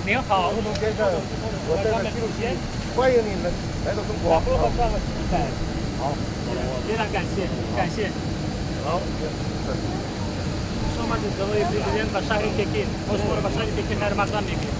您好。先生，我带着习主席，欢迎你们来到中国。好，非常感谢，感谢。好。 Шумо, президент, ба шаҳри Пекин. Мо шуморо ба шаҳри Пекин хайрмақдам мекунем.